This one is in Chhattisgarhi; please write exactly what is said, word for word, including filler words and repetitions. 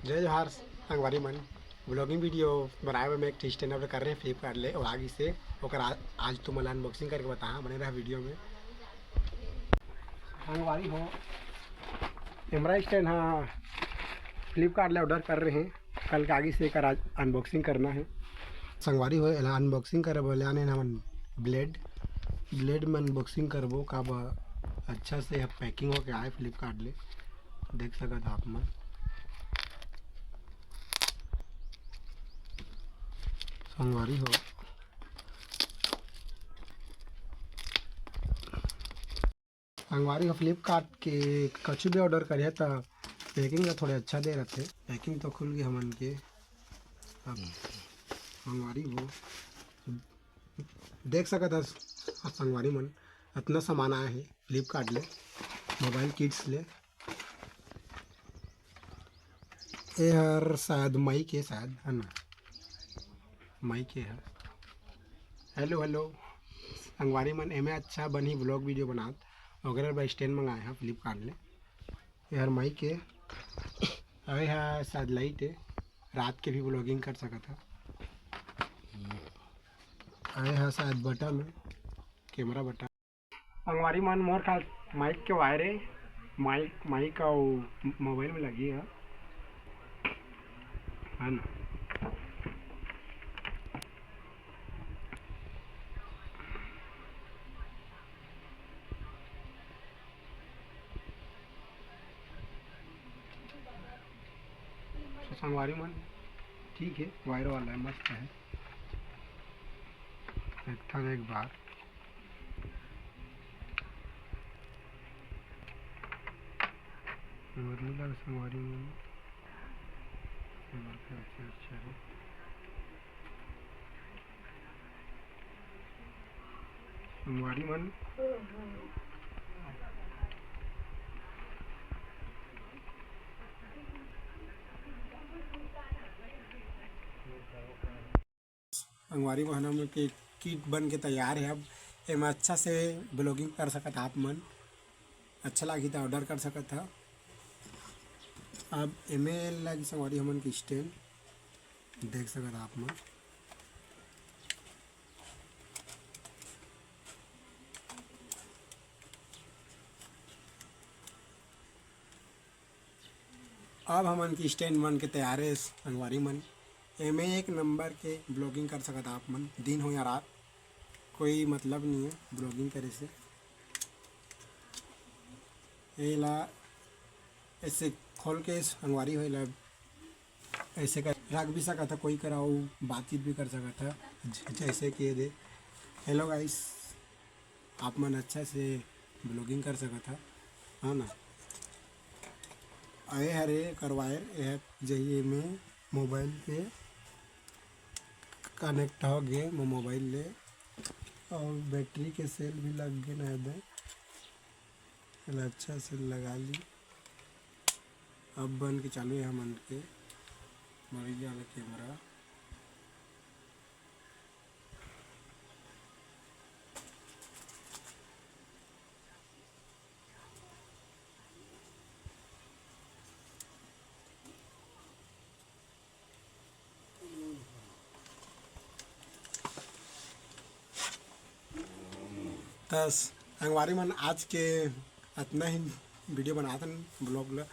जय जोहार संगवारी मन, vlogging video बनाए बर मैं एक ठे stand order कर रहे हैं Flipkart ले, वो आ गिस हे, ओकर आ-, आज तुमन ला unboxing करके बताहा, बने रहा video में। संगवारी हो, camera stand हा Flipkart ले order कर रहे हैं, कल के आ गिस हे, एकर आज unboxing करना है। संगवारी हो, एला unboxing करे बर ले आने हमन blade, blade में unboxing करबो, काबर अच्छा से packing होके आए Flipkart ले, देख सकत आप मन। संगवारी हो, संगवारी हो, Flipkart के कछु भी order करे त packing ला थोड़े अच्छा दे रथे। Packing तो खुल गई हमन के। अब संगवारी हो, देख सकत हस संगवारी मन, अतना सामान आए हे Flipkart ले, mobile kits ले। ए हर शायद mic के, शायद, है ना, mic के हर। Hello, hello संगवारी मन, एमे अच्छा बनही vlog video बनात, ओकरे बर stand मंगाए हा Flipkart ले। ए हर mic के, अउ ए हा शायद light हे, रात के भी vlogging कर सकत हा। अउ ए हा शायद button हे, camera button। संगवारी मन, मोर ख्याल mic के wire हे, mic, mic अउ mobile में लगी हे, है ना। तो संगवारी मन, ठीक है, wire वाला है, मस्त है। एक ठन एक बार मुरली लाल संगवारी मन, ये बार फिर अच्छा, अच्छा है। संगवारी मन, संगवारी मन, हमन के kit बन के तैयार है। अब एमा अच्छा से vlogging कर सकत आप मन, अच्छा लागही त order कर सकत हा। अब एमे लगी संगवारी हमन के stand देख सकत आप मन। अब हमन के stand बन के तैयार हे संगवारी मन। एमे एक नंबर के vlogging कर सकत आप मन, दिन हो या रात, कोई मतलब नहीं है vlogging करे से। एला ऐसे खोल के संगवारी हो, एला ऐसे कर रख भी सकत हा, कोई करा अउ बातचीत भी कर सकत हा, ज-, जैसे कि ये दे। Hello guys, आप मन अच्छा से vlogging कर सकत हा, है ना। अउ ए हरे एकर wire, ए हर जइए में mobile पे connect हो गए मोर mobile ले, अउ battery के cell भी लग गए ना दे। एला अच्छा से लगा ली। अब बन के चालू है हमन के मरीज वाला camera। त संगवारी मन, आज के अतना ही video बनात हन vlog ला।